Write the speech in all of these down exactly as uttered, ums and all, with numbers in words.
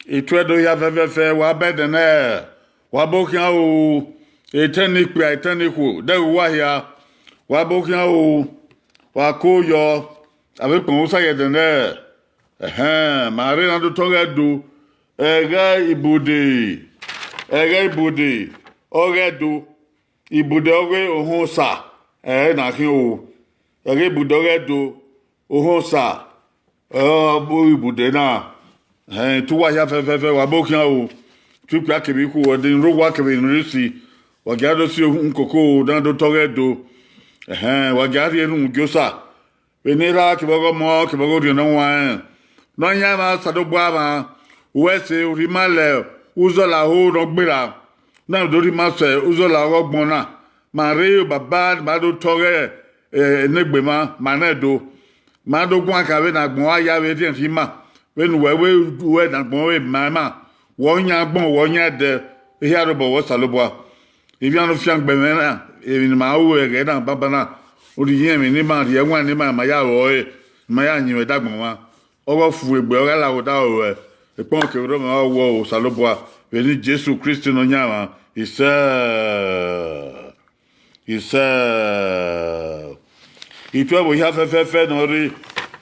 Ituẹ do hia fẹfẹfẹ, wa bẹdẹ nẹ, wa bọ khian o, etẹn ne ikpia, etẹn ne ikhuo, dẹghe uwa hia, wa bọ khian o, wa ko yọ, avbe ekpọnmwẹ Usa ye ẹdẹ nẹ, ẹhẹn, ma rre na do tọ ọghẹ do, ẹghẹ ibude, ẹghẹ ibude, ọghẹ do, ibude ọghe ohọn Osa, ẹre na khian o, ẹghẹ ibude ọghẹ do, ohọn Osa, ọ bu ibude na, ẹhẹn, te uwa hia fẹfẹfẹ, wa bọ khian o, te ikpia kevbe ikhuo, ẹdẹ ne rre owa kevbe ne rre isi, wa gia do si uhunmwu koko na do tọ ọghẹ do, ẹhẹn, wa gia rhie erhunmwu gie Osa, vbene erha kevbe ọghe ọmọ kevbe ọghe Orhiọn Ne Ọ Huanrẹn, Nọyaẹnmwa Osanobua mwa, uwẹ ẹse, u rhie ima lẹ uzọla ho ne ọ gberra, na do rhie ima sẹ uzọla ọghe ọgbọn na, ma rre Baba, ma do tọ ọghẹ, eh, enegbe mwa, ma nẹ do, ma do guan kha vbene agbọn a ya vbe rhiẹnrhiẹn ima, vbene uwẹ vbe uwẹ ne agbọn vbe ma ima, wẹ ọ yan agbọn, wẹ ọ yan ẹdẹ, ehia rre obọ wẹ Osanobua. Ivbian ne u fiangbe mwẹ na, emwi ne ima ru ẹghẹ na banbanna, u rhie irẹn emwi ne ima rhie ẹwaẹn ne ima ma ya ru ẹre, ne ima ya yin mwẹ dagbọn mwa. Ọghe ọfumwegbe ọ gha la odaro ruẹ, ekpọnmwẹ kevbe erọmwẹ ọ wọ Osanobua, vbe eni Jesu Kristi Nọyaẹnmwa, isẹ, isẹ. Ituẹ vbe hia fẹfẹfẹ ne ọ rre,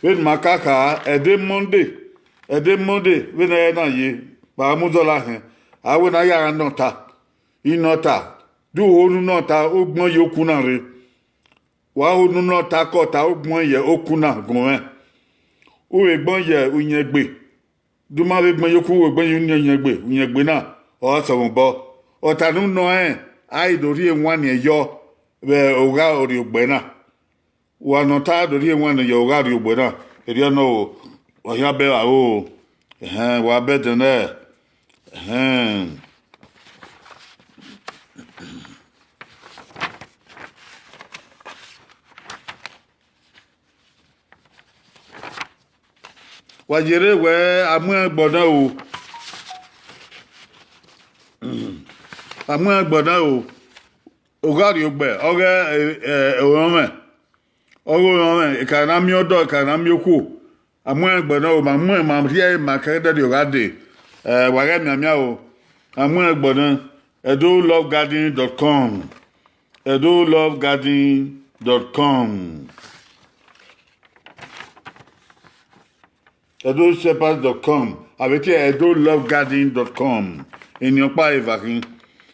vbene ima ka kha, ẹdẹ Monday, ẹdẹ Monday, vbene ẹre na ye, vbe a mu uzọla hẹn, a wẹ ne a ya gha nọ ọta, I nọ ọta, de u ho ne u nọ ọta, u gbẹn ye oku na rre. Wa ho ne u nọ ọta ke ọta, u gbẹn ye oku na gun mwẹ. U vbe gbẹn ye uyẹngbe, de u ma vbe gbẹn ye oku, u vbe gbẹn ye uyẹngbe, uyẹngbe na, ọ sẹ mwẹ obọ. Ọta ne u nọ rẹn, a i do rhie ewanniẹn yọ vbe ogha orhiọgbẹ na. Wa ne ọ ta do rhie ewanniẹn yọ ogha orhiọgbẹ na, erriọ nọ o, wa khian bẹghe aro o. Ẹhẹn, wa bẹdẹ nẹ. Ẹhẹn. Wa yerre wẹ a mu ẹn gbọ nẹ o. A mu ẹn gbọ nẹ o. Ogha orhiọgbẹ, ọghe, eh, eh, orọnmwẹ. Ọghe orọnmwẹ, eka na miẹn ọdọ, eka na miẹn okhuo. A mu ẹn gbọ nẹ o, ma mu ẹn, ma rhie ẹre, ma kẹ dẹdẹ ọ gha dee. Eh, wa ghẹ mianmian o. A mu ẹn gbọ nẹ, edo love garden dot com. Edo love garden dot com. Edo shepherd dot com, avbe tie edo love garden dot com. Eni ọkpa eva khin.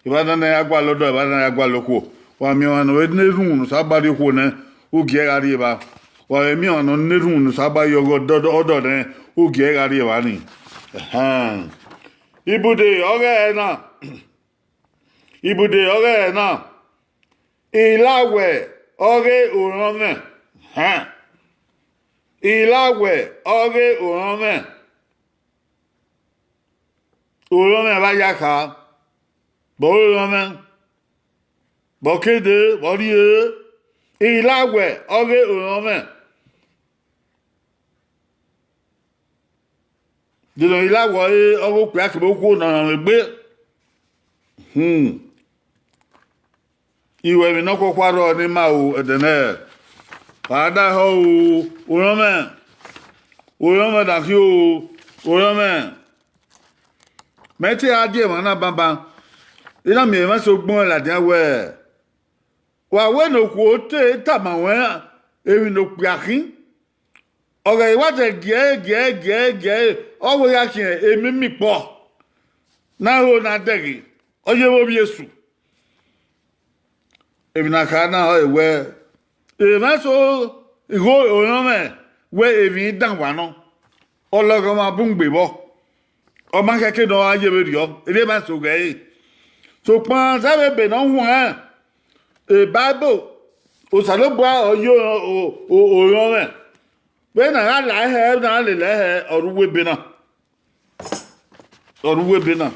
Evba na na ya gualọ ọdọ, evba na na ya gualọ okhuo. Wa miẹn ọmwa ne ọ ne erhunmwu ne Osanobua rhie okhuo nẹ, u gie ẹre gha rrie evba. Wa vbe miẹn ọmwa ne ọ ne erhunmwu ne Osanobua rhie ọghe ọdọ, ọdọ nẹ, u gie ẹre gha rrie evba ni. Ẹhẹn. Ibude ọghe ẹre na. Ibude ọghe ẹre na. Ilawẹ ọghe orọnmwẹ. Hẹn. Ilawẹ ọghe orọnmwẹ. Orọnmwẹ vbe a ya kha. Vbe ọre orọnmwẹ? Vbe ọ ke dee, vbe ọ rrie? Ilawẹ ọghe orọnmwẹ. De nọ ilawẹ ọre ọghe okpia kevbe okhuo ne ọ rọnmwẹ egbe. Hmm. Iwẹ emwi ne ọ khuọkhua rrọọ ne ima ru ẹdẹ nẹ, wa da hẹ o, orọnmwẹ, orọnmwẹ da khin o, orọnmwẹ. Mẹ te a die emwa na banban, I na miẹn emwa eso gbẹn ladian wẹẹ, wa wẹ ne okhuo te tama ruẹn emwi ne okpia khin. Ọ ghẹ wa zẹ giẹre, giẹre, giẹre, giẹre, ọ wẹ ya khian emimi kpọ ne a ho ne a dẹghe, ọ ye vbe ovbi esu. Emwi ne a kha na ọre wẹẹ, emwa eso igho orọnmwẹ wẹ emwi dan wa nọ, ọ lọghọmwa bun gbe vbọ, ọ ma khẹke ne ọ ra ye vberriọ, erriọ emwa eso ghẹ re. Sokpan zẹ vbe ebe ne ọ huanrẹn, Baibol, Osanobua ọ ye o-, o-, orọnmwẹ, vbene a gha la hẹ, vbene a gha lele hẹ, ọ rre uwu ebe na. Ọ rre uwu ebe na.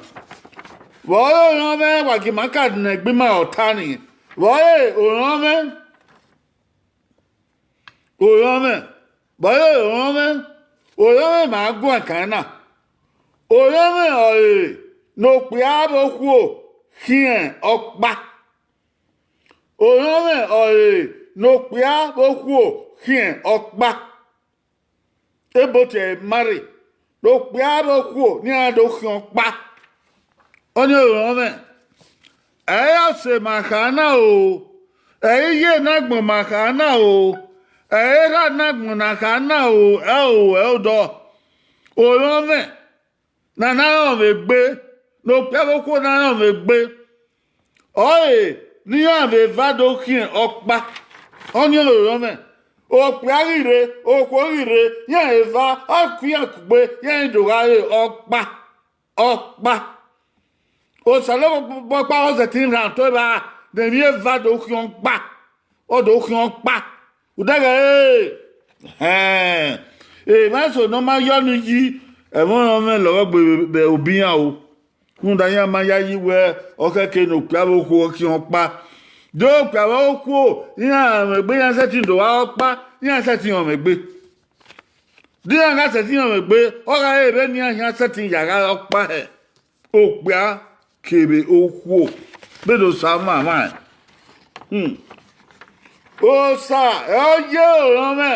Vbe ọre orọnmwẹ wa gie ima ka nẹ egbe ima ọta ni? Vbe ọre orọnmwẹ? Orọnmwẹ, vbe ọre orọnmwẹ? Orọnmwẹ ma guan kan na. Orọnmwẹ ọre ne okpia vbe okhuo khian ọkpa. Orọnmwẹ ọre ne okpia vbe okhuo khian ọkpa. Ebo te ma rre, Ne okpia vbe okhuo ne iran do khian ọkpa. Ọni ọrọre mwẹ, ẹ i re ọse ma kha na o, ẹ i re iye ne agbọn ma kha na o, ẹ i re erha ne agbọn na kha na o, ẹ o, ẹ odọ. Ọrọre mwẹ, ne a na rọnmwẹ egbe, ne okpia vbe okhuo na rọnmwẹ egbe, ọre ne iran vbe eva do khian ọkpa. Ọni ọrọre mwẹ, okpia ghi rre, okhuo ghi rre, iran eva, ọ ku iran kugbe, iran do gha re ọkpa, ọkpa. Osanobua ọkpa ọ sẹtin rhan otọ evba ne emwi eva do khian ọkpa, ọ do khian ọkpa. Udẹghẹ ẹre, emwa eso ne ọ ma yọ ni yi, ẹmwẹ ọrọre mwẹ lọghọ gbe vbe obọ iran o. Rhunmwuda iran ma yayi wẹ ọ khẹke ne okpia vbe okhuo khian ọkpa. De okpia vbe okhuo, iran rọnmwẹ egbe, iran sẹtin do gha re ọkpa, iran sẹtin rọnmwẹ egbe. De iran gha sẹtin rọnmwẹ egbe, ọ gha re vbene iran khian sẹtin ya gha re ọkpa hẹ okpia kevbe okhuo, vbene Osa mwamwa rẹn. Osa ẹ ọ ye ọrọre mwẹ.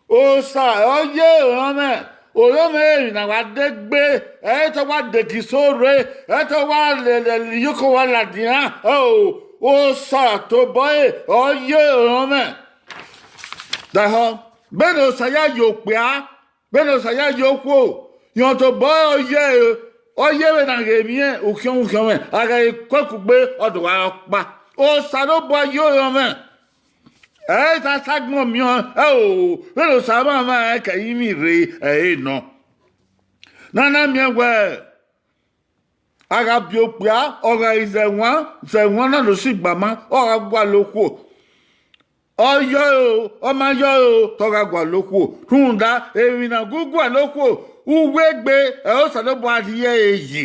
Osa ẹ ọ ye ọrọre mwẹ. Ọrọre mwẹ, emwi ne a wa de gbe, ẹ i te ọ wa de giso rre, ẹ i te ọ wa lele iyeke owa ladian. Osa tobọ ẹre ọ ye ọrọre mwẹ. Dahọ, vbene Osa ya ye okpia, vbene Osa ya ye okhuo, rẹn tobọ ẹre ọ ye, ọ ye vbene a ghe miẹn ukhiọnmwẹ ukhiọnmwẹ, a gha ku ẹe kugbe, ọ do gha re ọkpa. Osanobua ye ọrọre mwẹ. Ẹ i ta sa agbọn miẹn, ẹ o, vbene Osa mwamwa rẹn ke ẹrinmwi rre ẹre nọ. Ne a na miẹn wẹẹ, a gha biẹ okpia, ọ gha zẹ ẹwaẹn, zẹ ẹwaẹn na do si gbama, ọ gha gualọ okhuo. Ọ yọ ẹre o, ọ ma yọ ẹre o, te ọ gha gualọ okhuo. Rhunmwuda emwi ne a gu gualọ okhuo, uwu egbe ẹre Osanobua rhie ẹre yi.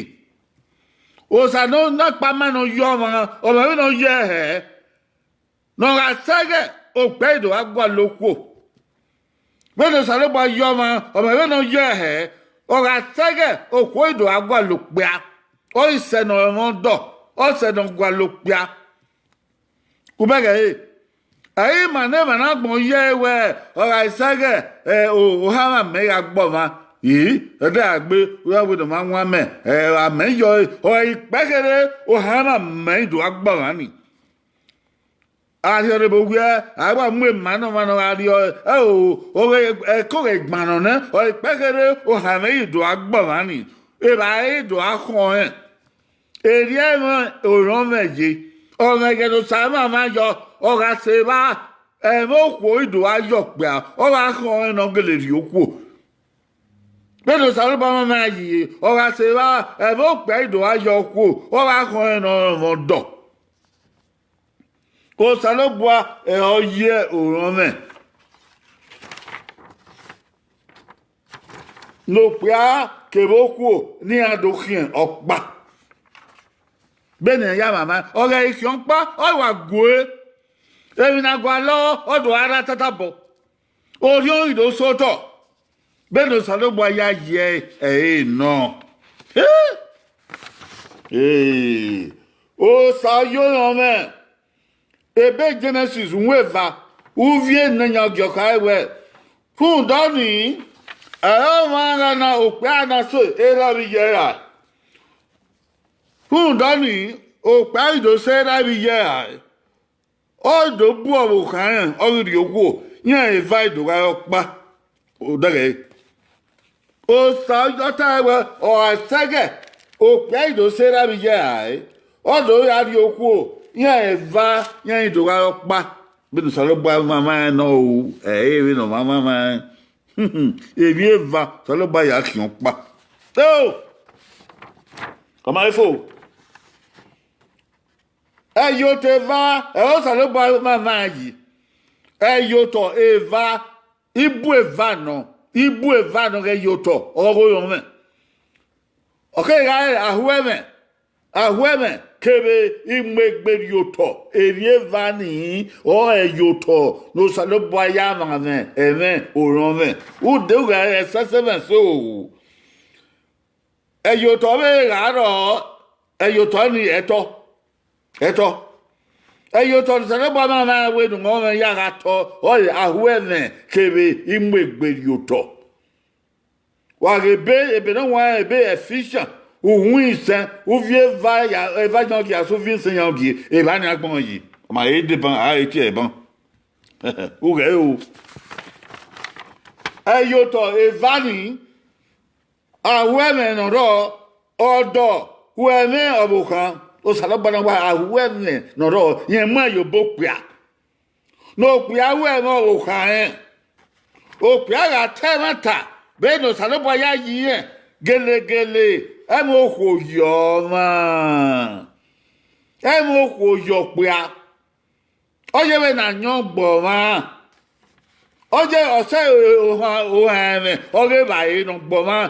Osa ne ọ na kpa ma ne ọ yọ ọmwa, ọmwa vbene ọ yọ ẹre hẹ, ne ọ gha sẹ ẹghẹ okpia i do gha gualọ okhuo. Vbene Osanobua yọ ọmwa, ọmwa vbene ọ yọ ẹre hẹ, ọ gha sẹ ẹghẹ okhuo i do gha gualọ okpia. Ọ i sẹ ne ọ mwẹ ọdọ, ọ sẹ ne ọ gualọ okpia. Ubẹghe ẹre, ẹ i re ima ne emwa ne agbọn yọ ẹre wẹẹ, ọ gha sẹ ẹghẹ ohanmwẹ amẹ gha gbe ọmwa, i, ẹdẹ a gbe, u ya wẹ ne ọ ma wan amẹ, amẹ yọ ẹre, ọ i kpẹkherhe ohanmwẹ amẹ i do gha gbe ọmwa ni. A rhiọrre ebo wiẹ, a wa mu emwa ne ọmwa ne ọ gha rriọ ẹre, ẹko ghe gban nọ nẹ, ọ i kpẹkherhe ohanmwẹ i do gha gbe ọmwa ni, evba ẹre i do gha khọn rẹn. Erriọ ẹmwẹ ọrọre mwẹ ye, ọmwẹ ẹghẹ ne Osa mwamwa yọ, ọ gha sẹ evba, ẹmwẹ okhuo i do gha yọ okpia, ọ gha khọn rẹn ne ọ gele rrie okhuo. Vbene Osanobua mwamwa yi, ọ gha sẹ evba, ẹmwẹ okpia i do gha yọ okhuo, ọ gha khọn rẹn ne ọ rọnmwẹ ọdọ. Osanobua ẹre ọ ye ọrọre mwẹ. Ne okpia kevbe okhuo ne iran do khian ọkpa. Vbene iran ya mwamwa, ọ ghe khian ọkpa, ọ wa gue. Emwi ne a gualọ, ọ do gha rre tatabọ. Orhiọn ghi do sẹ otọ. Vbene Osanobua ya ye ẹre nọ. Osa ye ọrọre mwẹ. Ebe Jenesis uhunmwu eva, uvbi enẹ yan ọgiọkha ẹre wẹẹ, rhunmwuda ọnii, ẹre ọmwa gha na okpia na sẹ erha vbe iye ẹre rae. Rhunmwuda ọnii, okpia ghi do sẹ erha vbe iye ẹre rae, ọ do bu ọvbokhan rẹn, ọ ghi rrie okhuo, iran eva i do gha re ọkpa. Odẹghẹ ẹre. Osa ọ tae wẹẹ, ọ gha sẹ ẹghẹ okpia i do sẹ erha vbe iye ẹre rae, ọ do ya rrie okhuo, iran eva iran i do gha re ọkpa. Vbene Osanobua mwamwa rẹn nọ ru, ẹre vbene ọ ma mwamwa rẹn. Emwi eva Osanobua ya khian ọkpa. Ọ ma fo. Ẹyotọ eva ẹre Osanobua mwamwa rẹn yi. Ẹyotọ eva, ibu eva nọ, ibu eva nọ ghe ẹyotọ ọghe orọnmwẹ. Ọ kegha re ahuẹmwẹ, ahuẹmwẹ kevbe imuegberriotọ, emwi eva ni ọre ẹyotọ ne Osanobua ya mwamwa ẹmwẹ orọnmwẹ. Ude ughẹ ẹsẹse mwẹ so. Ẹyotọ vbe gha rrọọ, ẹyotọ ni ẹtọ, ẹtọ. Ẹyotọ ne Osanobua mwamwa rẹn wẹẹ ne orọnmwẹ ya gha tọ, ọre ahuẹmwẹ kevbe imuegberriotọ. Wa ghe ebe, ebe ne ọ wan ebe Ephesians, uhunmwu isẹn, uvbi eva ya, eva yan gie, asẹ uvbi isẹn yan gie, evba ni agbọn yi. Ma he deba, a he tie ẹban. Ughẹ o. Ẹyotọ eva ni, ahu ẹmwẹ ne ọ rrọọ, ọdọ, hu ẹmwẹ ọvbokhan, Osanobua na wa ahu ẹmwẹ ne ọ rrọọ, rẹn mu ẹn ye obọ okpia. Ne okpia ru ẹmwẹ ọvbokhan rẹn. Okpia gha ta ẹmwata, vbene Osanobua ya yi rẹn, gelegele, ẹmwẹ okhuo ye ọmwa. Ẹmwẹ okhuo ye okpia. Ọ ye vbe na yọn gbe ọmwa. Ọ ye ọsẹ ohan, ohan ẹmwẹ, ọ ghe evbare ne ọ gbe ọmwa.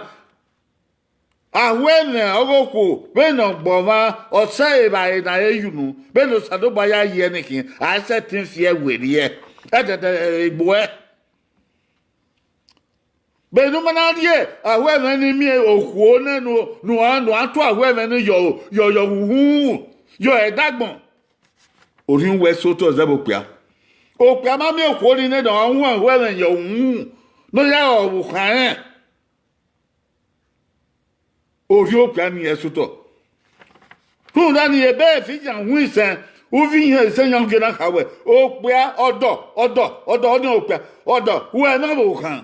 Ahu ẹmwẹ ọghe okhuo vbene ọ gbe ọmwa, ọsẹ evbare ne a he ye unu, vbene Osanobua ya yi ẹre ne khin, a i sẹtin fi ẹe werriẹ. Ẹdẹdẹ egbe uẹ. Vbene u ma na rhie ahu ẹmwẹ ni miẹn okhuo nẹ ne u, ne u ra, ne u ra tu ahu ẹmwẹ ni yọ, yọ, yọ uhunmwu, yọ ẹdagbọn, orhiọn uwẹ sẹ otọ zẹ vbe okpia. Okpia ma miẹn okhuo ni nẹ ne ọ ra wan ahu ẹmwẹ yọ uhunmwu, ne ọ ya re ọvbokhan rẹn. Orhiọn okpia ni ẹsotọ. Rhunmwuda ni, ebe Ephesians uhunmwu isẹn, uvbi ihiẹn isẹn yan gie na kha wẹ, okpia, ọdọ, ọdọ, ọdọ, ọnii okpia, ọdọ, ru ẹmwẹ ọvbokhan.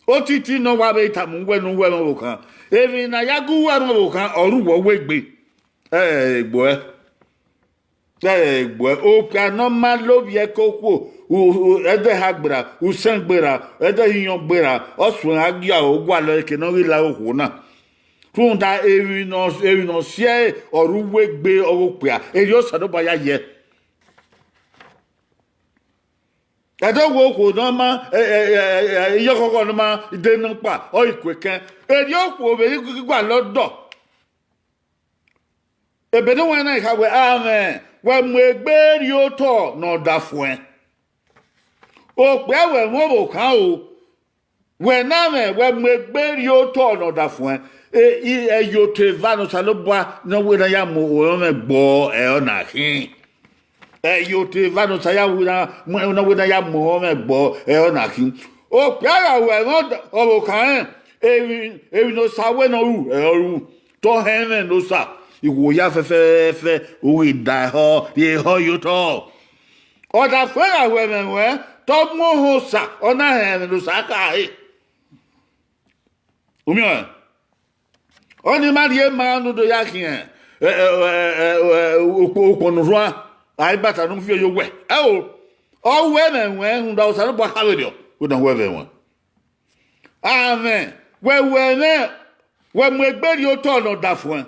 Otiti ne ọ wa vbe tama uwẹ ne u ru ẹmwẹ ọvbokhan, emwi ne a ya gu uwẹ ẹmwẹ ọvbokhan, ọ ru wẹ uwu egbe. Ẹ, egbe uẹ. Ẹgbẹ okpia ne ọ ma lovbiẹ ke okhuo, u-, u-, ẹdẹ eha gberra, usẹn gberra, ẹdẹ ehiyọn gberra, ọ suẹn gha gie aro gualọ eke ne ọ ghi la okhuo na. Rhunmwuda emwi ne ọ, emwi ne ọ si ẹre ọre uwu egbe ọghe okpia, erriọ Osanobua ya yẹ. Ẹdẹ owa okhuo ne ọ ma, ẹ, ẹ, ẹ, ẹ, iyọkhọkhọ ne ọ ma de nọkpa, ọ i ku ekẹn. Erriọ okhuo vbe ghi gualọ dọ. Ebe ne uwẹ na kha wẹ, amwẹ, wẹ mu egbe rhie otọ ne ọdafuẹn. Okpia wẹ mwẹ ọvbokhan o, wẹ ne amwẹ, wẹ mu egbe rhie otọ ne ọdafuẹn. E, i, ẹyotọ eva ne Osanobua ne ọ wẹ ne a ya mu orọnmwẹ gbe ẹre ọna khin. Ẹyotọ eva ne Osa ya wẹ na, ne ọ wẹ ne a ya mu orọnmwẹ gbe ẹre ọna khin. Okpia gha ru ẹmwẹ ọvbokhan rẹn, emwi, emwi ne Osa wẹ ne ọ ru, ẹre ọ ru. Te ọ họn ẹmwẹ ne Osa, ikhuo hia fẹfẹfẹ, u ghi da ehọ, rhie ehọ ye otọ. Ọdafuẹn gha ru ẹmwẹ ruẹn, te ọ mu ohẹn Osa, ọ na họn ẹmwẹ ne Osa khare. U miẹn ọẹn? Ọnii ma rhie ma ne u do ya khian, ẹ, ẹ, ẹ, ẹ, ẹ, ukpo, ukpo ne u rhuan, a i bata ne u viọ ye owẹ. Ẹo, ọ ru ẹmwẹ ruẹn rhunmwuda Osanobua kha vberriọ, wẹ na ru ẹmwẹ ruẹn. Amwẹ, wẹ ru ẹmwẹ, wẹ mu egbe rhie otọ ne ọdafuẹn.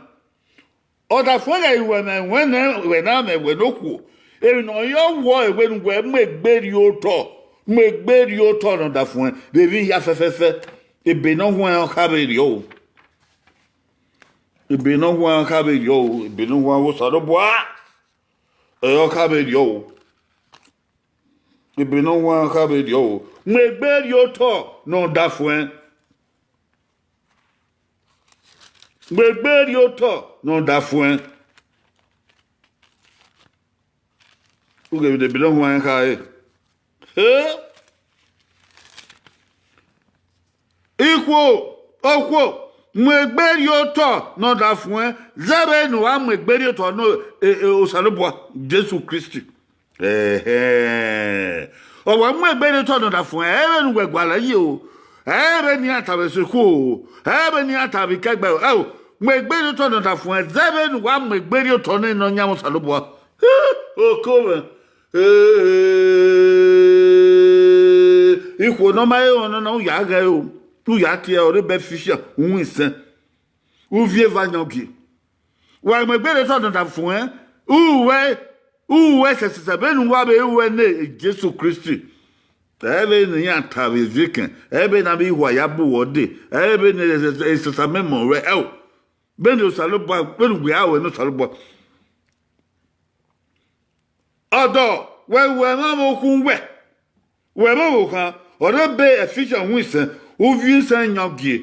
Ọdafuẹn ghẹ ru ẹmwẹ ruẹn nẹ, wẹ ne amwẹ, wẹ ne okhuo. Emwi ne ọ yọ wọ ẹre wẹ ne uwẹ mu egbe rhie otọ, mu egbe rhie otọ ne ọdafuẹn vbe emwi hia fẹfẹfẹ. Ebe ne ọ huẹn ọ kha vberriọ o. Ebe ne ọ huẹn ọ kha vberriọ o. Ebe ne ọ huẹn ọghe Osanobua, ẹ, ọ kha vberriọ o. Ebe ne ọ huẹn ọ kha vberriọ o. Mu egbe rhie otọ ne ọdafuẹn. Mu egbe rhie otọ ne ọdafuẹn. Ughẹ vbe ebe ne ọ huẹn ọ kha re. He? Ikhuo, okhuo, mu egbe rhie otọ ne ọdafuẹn, zẹ vbene uwa mu egbe rhie otọ ne, e, e, Osanobua, Jesu Kristi. Ẹhẹn. Ọ wa mu egbe rhie otọ ne ọdafuẹn, ẹ i re vbene uwẹ gualọ yi o, ẹ i re vbene iran ta vbe sokhuo o, ẹ i re vbene iran ta vbe ikẹgbẹ o, ẹo, mu egbe rhie otọ ne ọdafuẹn, zẹ vbene uwa mu egbe rhie otọ ne Nọyaẹnmwa Osanobua. Oko mwẹ. Ee, ikhuo ne ọ ma he ọnọna, u ya ghẹ o, u ya tie ọre ebe Ephesians uhunmwu isẹn, uvbi eva yan gie. Wa mu egbe rhie otọ ne ọdafuẹn, u ru uwẹ, u ru uwẹ sẹsẹsẹ vbene uwa vbe ru uwẹ ne Jesu Kristi. Ẹ i re vbene iran ta vbe ivie ekẹn, ẹ i re vbene avbe ihua ya bu uwẹ dee, ẹ i re vbene esẹsamwẹmwẹ ruẹ, ẹo, vbene Osanobua, vbene uwẹ ra ruẹ ne Osanobua. Ọdọ, wẹ ru ẹmwẹ ọvbokhan uwẹ, ru ẹmwẹ ọvbokhan, ọre ebe Ephesians uhunmwu isẹn, uvbi isẹn yan gie.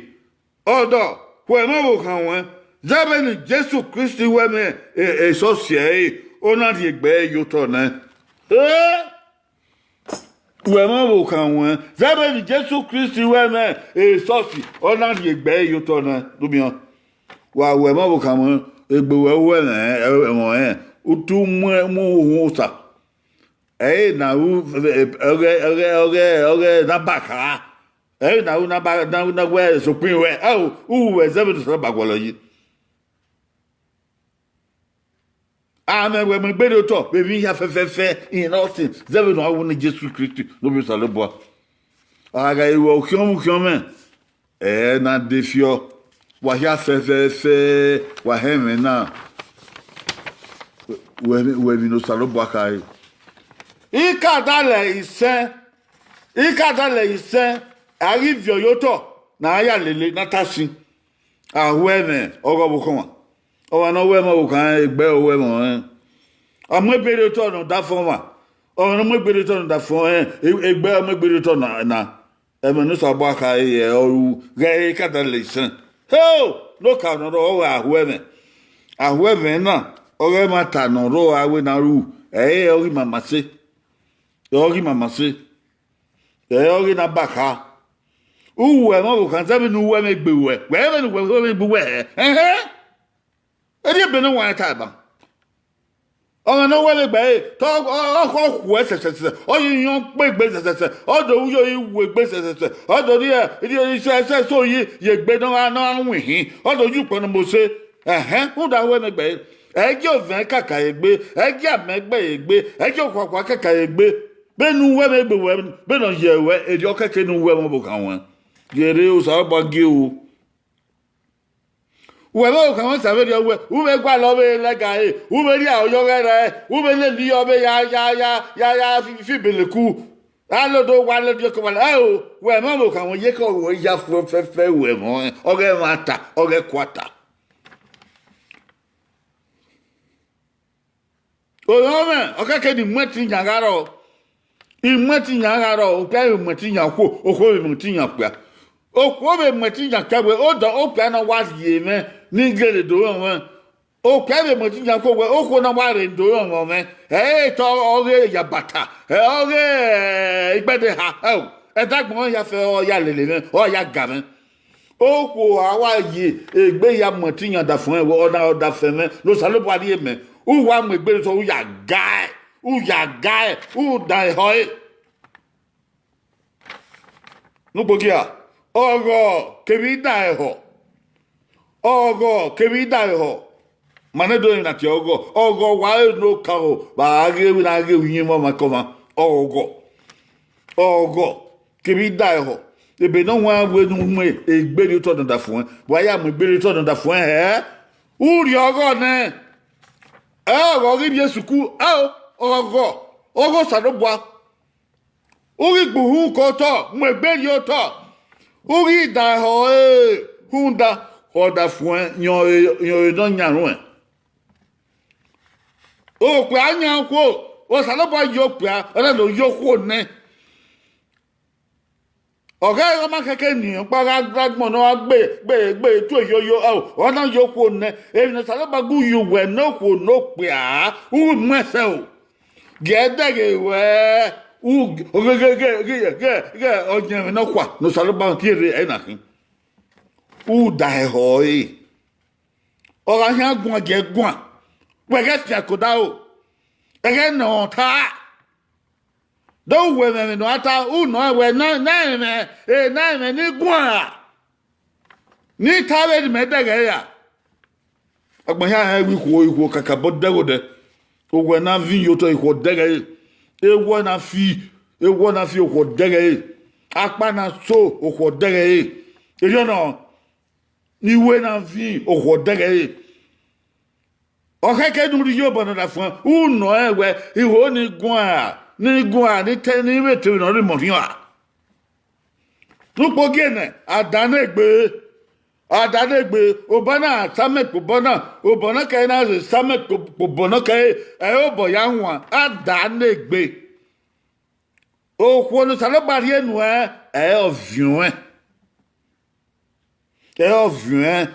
Ọdọ, ru ẹmwẹ ọvbokhan ruẹn, zẹ vbene Jesu Kristi ru ẹmwẹ, e, esọsi ẹre, ọ na rhie egbe ẹre ye otọ nẹ. Ee! Wẹ mwẹ ọvbokhan ruẹn, zẹ vbene Jesu Kristi wẹ mwẹ esọsi, ọ na rhie egbe ẹre ye otọ nẹ, do miẹn. Wa wẹ mwẹ ọvbokhan ruẹn, egbe ruẹ ru ẹmwẹ ẹmwẹ ọnrẹn, u te mu uhunmwu Osa. Ẹre ne a ru, ọghe, ọghe, ọghe, ọghe ne a ba kha. Ẹre ne a ru ne a ba, ne a ru ne a wẹ sokpin ruẹ, ẹo, u ru ẹzẹ vbene Osanobua gualọ yi. A mwẹ wẹ mu egbe rhie otọ vbe emwi hia fẹfẹfẹ, in nothing, zẹ vbene ọ ru ne Jesu Kristi ne ovbi Osanobua. A gha ru ẹe khiọnmwẹ khiọnmwẹ, ẹ na de fiọ, wa hia fẹfẹfẹ, wa họn ẹmwẹ na, wẹ, wẹ emwi ne Osanobua khare. I ka dalẹ isẹn, I ka dalẹ isẹn, a ghi viọ ye otọ ne a ya lele ne a ta sin. A ru ẹmwẹ ọghe ọvbokhan ọmwa. Ọmwa ne ọ ru ẹmwẹ ọvbokhan rẹn, egbe ẹre ọ ru ẹmwẹ ọnrẹn. A mu egbe rhie otọ ne ọdafẹn ọmwa. Ọmwa ne ọ mu egbe rhie otọ ne ọdafẹn ọnrẹn, egbe ẹre ọ mu egbe rhie otọ na, na. Ẹmwẹ ne Osanobua khare ẹre ọ ru, ghẹ re ka dalẹ isẹn. Heo! Ne okaro ne ọ rrọọ ọghe a ru ẹmwẹ. A ru ẹmwẹ na, ọghe ẹmwata ne ọ rrọọ a wẹ ne a ru, ẹre ọ ghi ma ma sẹ. Ọ ghi ma ma sẹ. Ẹre ọ ghi na ba kha. U ru ẹmwẹ ọvbokhan zẹ vbene u ru ẹmwẹ egbe ruẹ, wẹ vbene uwẹ ru ẹmwẹ egbe uwẹ hẹ. Ẹhẹn. Erriọ ebe ne ọ wa ta ban. Ọmwa ne ọ ru ẹmwẹ egbe ẹre, te ọ, ọ, ọ, ọ khuẹ sẹsẹsẹ, ọ ye iyọn kpe egbe sẹsẹsẹ, ọ do ru yo ru egbe sẹsẹsẹ, ọ do rhie, rhie isẹ, isẹ eso yi ye egbe ne ọ gha, ne ọ gha winhin, ọ do ye ukpọn ne ọ mose. Ẹhẹn, rhunmwuda u ru ẹmwẹ egbe ẹre. Ẹ i gie ovẹn kaka ye egbe, ẹ i gie amẹ gbe ye egbe, ẹ i gie okhuakhua kaka ye egbe. Vbene u ru ẹmwẹ egbe ruẹ, vbene ọ ye ruẹ, erriọ kẹkẹ ne u ru ẹmwẹ ọvbokhan ruẹn. Ghe rre, Osanobua gie ru. Wẹ vbe okhuo ẹmwẹ sa vberriọ wẹ, u vbe gualọ vbe lẹga ẹre, u vbe rhie aro yọ ọghẹe rae, u vbe lele iyọ vbe ya, ya, ya, ya, ya fi, fi beleku. A lodo wa lele ọkọmwa, ẹo, wẹ ẹmwẹ ọvbokhan ruẹn, iyeke ọghe ruẹ ya fuẹfẹfẹ ru ẹmwẹ ọnrẹn, ọghe ẹmwata, ọghe ẹkuata. Orhọnmwẹ, ọ kẹkẹ ne imuẹntin yan gha rrọọ. Imuẹntin yan gha rrọọ, okpia vbe muẹntin yan okhuo, okhuo vbe muẹntin yan okpia. Okhuo vbe muẹntin yan okpia wẹ, odọ okpia na wa rhie mwẹ ne I gele do rọnmwẹ. Okpia vbe muẹntin yan okhuo wẹ, okhuo na wa rre do rọnmwẹ mwẹ. Ẹ i te ọghe ya bata, ẹ ọghe igbẹdẹ ha, ẹo, ẹdagbọn ya fẹ ọ ya lele mwẹ, ọ ya ga mwẹ. Okhuo a wa ye egbe ya muẹntin yan ọdafẹn mwẹ, ọna ọdafẹn mwẹ ne Osanobua rhie mẹ, u wa mu egbe rhie otọ, u ya gae, u ya gae, u dan ehọ ẹre. Ne ugbogia, ọghọ kevbe idan ehọ, ọghọ kevbe idan ehọ, ma nẹ do emwi na tie ọghọ, ọghọ wa re ne okaro vbe a ghe vbe na ghe uyinmwẹ ọmwa kọmwa, ọghọ, ọghọ kevbe idan ehọ. Ebe ne ọ wan wẹ ne u mu egbe rhie otọ ne ọdafẹn, wa ya mu egbe rhie otọ ne ọdafẹn hẹ, u rhie ọghọ nẹ, ẹ ọghọ ghi rhie sukuru, ẹo, ọghọ, ọghọ Osanobua. U ghi gbe uhunmwu ke otọ, mu egbe rhie otọ, u ghi dan ehọ ẹre, rhunmwuda ọdafẹn yan ọre, yan ọre ne ọ yan ruẹn. Okpia yan okhuo, Osanobua ye okpia, ọ na do ye okhuo nẹ. Ọ ghẹ ọma kẹkẹ ni ọkpa gha gbe agbọn ne ọ gha gbe, gbe, gbe tu eyoyo, ọ, ọ na ye okhuo nẹ. Emwi ne Osanobua gu ye uwẹ ne okhuo ne okpia, u mu ẹsẹ o. Gie ẹdẹghe ruẹ, u, ghẹ, ghẹ, ghẹ, ghẹ, ghẹ, ghẹ ọyẹnmwẹ nọkhua ne Osanobua tie rre ẹre na khin. U da ehọ ẹre. Ọ gha khian guan gie guan. Wẹ ghẹ fian ke odaro. Ẹghẹ ne ọ ta. Do wẹ mwẹ emwi ne ọ ta, u nọ wẹ na, na ẹmwẹ, e na ẹmwẹ ni guan ra. Ne I ta vbene imẹ dẹghe ra. Agbọn hia hẹ vbe ikhuo, ikhuo kakabọ dẹghe odẹ. Owẹ na viọ iyotọ ikhuo dẹghe ẹre. Ewọ na fi, ewọ na fi okhuo dẹghe ẹre. Akpa na so okhuo dẹghe ẹre. Erriọ nọ, ne iwe na viọ okhuo dẹghe ẹre. Ọ khẹke ne u rhie iyobọ ne ọ da fuẹn, u nọ rẹn wẹ, ihwo ni guan, ni guan, ni te, ni vbe te vbene ọ rhie imẹ orhiọn ra. Ne ukpo gie nẹ, a da ne egbe, a da ne egbe, obọ na sa amẹ kpo obọ na, obọ na kẹre na rhe sa amẹ kpo, kpo obọ na kẹre, ẹ i re obọ ya huan, a da ne egbe. Okhuo ne Osanobua rhie nuẹn, ẹ i re ọviọn ẹn. Ẹ i re ọviọn ẹn,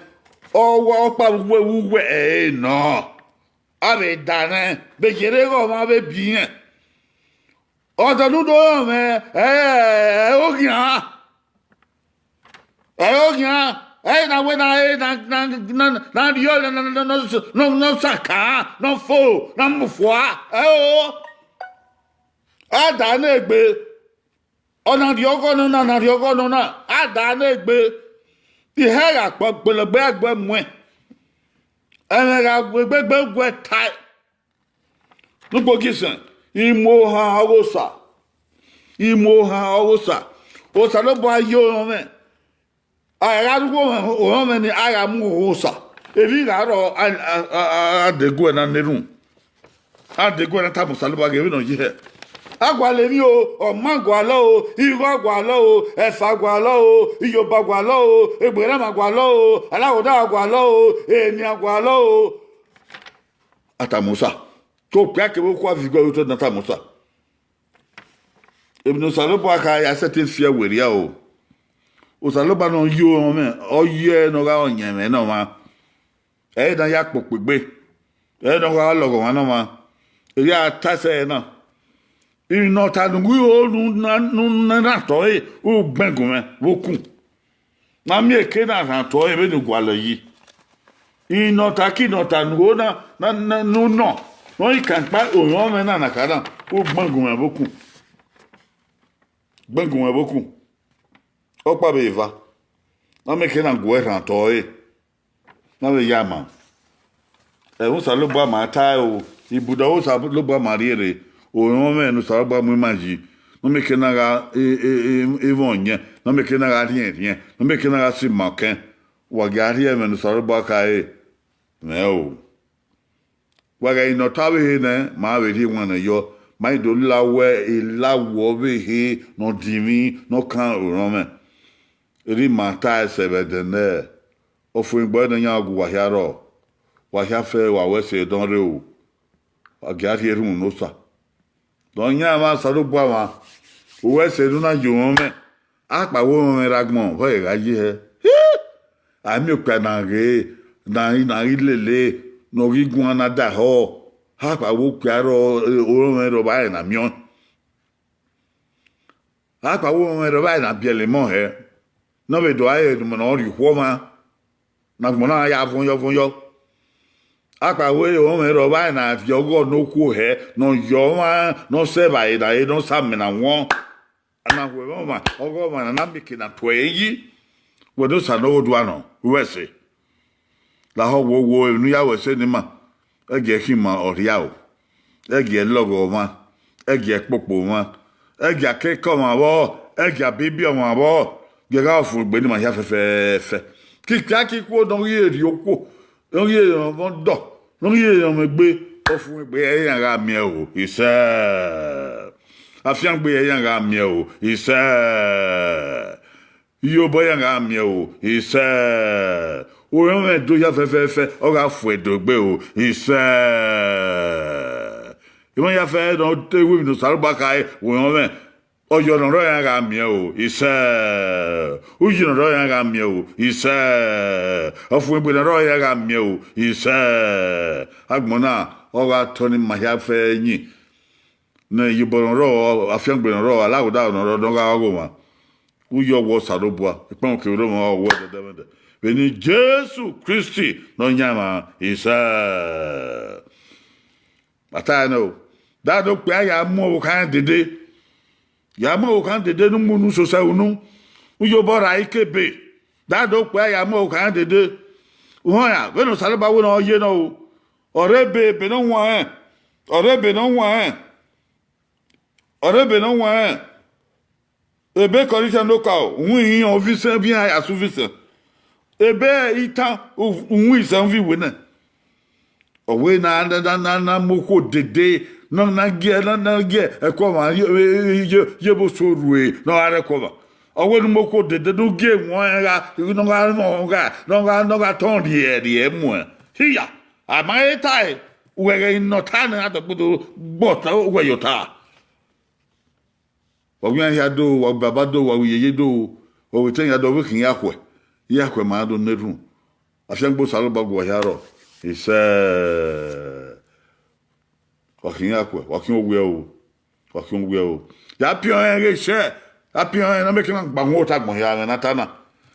ọ wa ọkpa vbe uwẹ vbe uwẹ ẹre nọ. A vbe da nẹ, vbe yerre ghe ọmwa vbe biẹ irẹn. Ọdọ ne u do rẹn mwẹ, ẹ, ẹ, oghian. Ẹ, oghian. Ẹ na wẹ na, ẹ, na, na, na, na rriọ, na, na, na, na, na, na saka, na fo, na mu fua. Ẹ o. A da ne egbe. Ọ na rhiọghọ nọ na, na rhiọghọ nọ na, a da ne egbe. Ihẹ gha kpọ gbẹlẹgbẹ ẹgbẹ muẹn. Ẹmwẹ gha gbe gbegbe guẹ tae. Nugbo gisẹn, I mu ohan ọghe Osa. I mu ohan ọghe Osa. Osanobua ye orọnmwẹ. A gha rhughe orọnmwẹ ni, a gha mu ohan Osa. Emwi gha rrọọ, a, a, a, a, a deguẹ na na erhunmwu. A deguẹ na tama Osanobua ghe vbene ọ ye hẹ. A gualọ emwi o, ọma gualọ o, igho gualọ o, ẹfa gualọ o, iyoba gualọ o, egbe erhanmwa gualọ o, alaghodaro gualọ o, enian gualọ o. A tama Osa. Te okpia kevbe okhuo a viọ igho ẹre otọ na tama Osa. Emwi ne Osanobua kha ya sẹtin fi ẹre werriẹ o. Osanobua ne ọ ye orọnmwẹ, ọ ye ẹre ne ọ gha re ọyẹnmwẹ ne ọmwa. Ẹ i na ya kpokpo egbe, ẹ i na gha lọghọ ọmwa ne ọmwa. Erriọ a ta ẹsẹ ẹre na. Inọta ne u ghi ho ne u na, ne u na tọ ẹre, u gbẹn gun mwẹ vbe okun. Na miẹn eke na rhan tọ ẹre vbene u gualọ yi. Inọta ke inọta ne u ho na, na, na, ne u nọ, ne ọ i kan kpa orọnmwẹ na na ka na, u gbẹn gun mwẹ vbe okun. Gbẹn gun mwẹ vbe okun. Ọkpa vbe eva. Na miẹn eke na gu ẹe rhan tọ ẹre. Na vbe ya ma. Ẹmwẹ Osanobua ma ta o, ibuda ọghe Osanobua ma rhie rre, orọnmwẹ ne Osanobua mu ima yi, ne ọ miẹn eke na gha e, e, e, evbọ ọyẹn, ne ọ miẹn eke na gha rhiẹnrhiẹn, ne ọ miẹn eke na gha si ima ọkẹn. Wa gia rhie ẹmwẹ ne Osanobua khare mwẹ o. Wa ghẹ ne ọ ta vbe ehe nẹ, ma vbe rhie iwannẹ yọ, ma i do la wẹ elawu ọvbehe ne ọ dinmwi ne ọ kan orọnmwẹ. Erha ima ta ẹsẹ vbe ẹdẹ nẹ, ọfumwegbe ọre Nọyaẹnmwa gu uwa hia rrọọ, wa hia fẹ, wa ru ẹse dọn rre o, wa gia rhie erhunmwu ne Osa. Nọyaẹnmwa Osanobua mwa, ru ẹse ne u na ye orọnmwẹ, akpawẹ orọnmwẹ rre agbọn vbe ọ gha ye hẹ. A miẹn okpia na ghe, na, na ghi lele, ne ọ ghi guan na da ehọ, akpawẹ okpia rrọọ, orọnmwẹ rrọọ vbe a na miẹn ọẹn. Akpawẹ orọnmwẹ rrọọ vbe a na biẹlẹ emọ hẹ, ne ọ vbe do a re ne ọ rhie okhuo ọmwa, ne agbọn na ya vọnyọ vọnyọ. Akpawẹ orọnmwẹ rrọọ vbe a na rhie ọghọ ne okhuo hẹ, ne ọ yọ ọmwa, ne ọ sẹ evbare na re, ne ọ sa amẹ na wọn. A na hu ẹmwẹ ọmwa, ọghọ ọmwa na na miẹn eke na tuẹ ẹre yi. Wẹ ne Osa ne ọ ghe odua nọ, ru ẹse. Lahọ wo wo emwi ne u ya ru ẹse ne ima, ẹgiẹ khin ima ọ rhia o, ẹgiẹ lọghọ ọmwa, ẹgiẹ kpokpo ọmwa, ẹgiẹ akẹkẹ ọmwa vbọ, ẹgiẹ abibi ọmwa vbọ, gie gha ọfumwegbe ne ima hia fẹfẹfẹ. Kikpia ke ikhuo ne ọ ghi rhie okhuo, ne ọ ghi rhie ọmọ dọ, ne ọ ghi rhie ọmọ egbe, ọfumwegbe ẹre iran gha miẹn o, isẹ. Afiangbe ẹre iran gha miẹn o, isẹ. Iyobọ iran gha miẹn o, isẹ. Orọnmwẹ do hia fẹfẹfẹ, ọ gha fu ẹdẹ egbe o, isẹ. Emwa hia fẹ ne ọ te ru emwi ne Osanobua khare vbe orọnmwẹ. Ọyọ ne ọ rrọọ iran gha miẹn o, isẹ. Uyi ne ọ rrọọ iran gha miẹn o, isẹ. Ọfumwegbe ne ọ rrọọ iran gha miẹn o, isẹ. Agbọn na, ọ gha tọ ne ima hia fẹ yin. Ne iyobọ ne ọ rrọọ, afiangbe ne ọ rrọọ, alaghodaro ne ọ rrọọ, ne ọ gha gha ọghomwa. Uyi ọghe Osanobua, ekpẹn ke rre mwẹ ọghe ẹdẹdẹmwẹdẹ. Vbene Jesu Kristi Nọyaẹnmwa, isẹ. A ta ẹnẹ o, da do kpia ya mu ọvbokhan dede. Ya mu ọvbokhan dede ne u mu unu sosẹ unu. U ye obọ ra ikebe. Da do kpia ya mu ọvbokhan dede. Uhọn ya, vbene Osanobua wẹ ne ọ ye nọ o. Ọ rre ebe, ebe ne ọ huanrẹn. Ọ rre ebe ne ọ huanrẹn. Ọ rre ebe ne ọ huanrẹn. Ebe Kọrintian ne okaro, uhunmwu ihinrọn ọvbisẹn vbe iran ya sẹ uvbiẹn. Ebe itan, uhunmwu isẹn vbe iwẹ nẹ. Ọ wẹ na, na, na, na, na mu okhuo dede, na, na gie, na, na gie ẹko ọmwa ye, ye, ye, ye vbe oso rhue, ne ọ gha rre ẹko ọmwa. Ọ wẹ ne u mu okhuo dede, ne u gie wọn gha, ne ọ gha rhọn gha, ne ọ gha, ne ọ gha tọn rhie, rhie muẹn. Hia, a ma he tae, uwẹ ghẹ ne ọ ta nẹ, a dọgbodo gbọta, uwẹ ye ota. Wa gu iran hia do, wa gu baba do, wa gu yeye do, wa gu etẹn hia do, ọ vbe khin ya khuẹ, ya khuẹ ma do na erhunmwu. Afiangbe Osanobua gu uwa hia rrọọ, isẹ. Wa khin ya khuẹ, wa khin owiẹ o. Wa khian owiẹ o. Ya piọn ẹn ghe share, ya piọn ẹn ne ọ miẹn ke na gba uhunmwu ota agbọn hia, ẹmwẹ ne a ta na.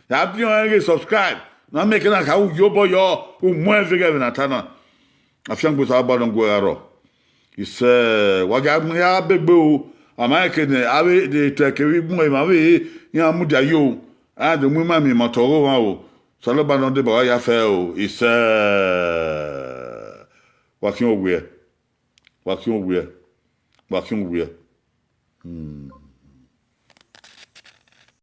Ya piọn ẹn ghe subscribe, ne ọ miẹn ke na kha ru ye obọ yọ, u muẹn vbe ghe ẹmwẹ ne a ta na. Afiangbe Osanobua nọ gu ẹre gha rrọọ. Isẹ, wa gia ya begbe o, a ma rẹn ke ne avbe etẹ kevbe igbun emwa vbe iran mudia yo, a do mu ima miẹn ima otọ ọghe ọmwa o. Osanobua nọ deba wa ya fẹ o, isẹ. Wa khian owiẹ, wa khian owiẹ, wa khian owiẹ. Hmm.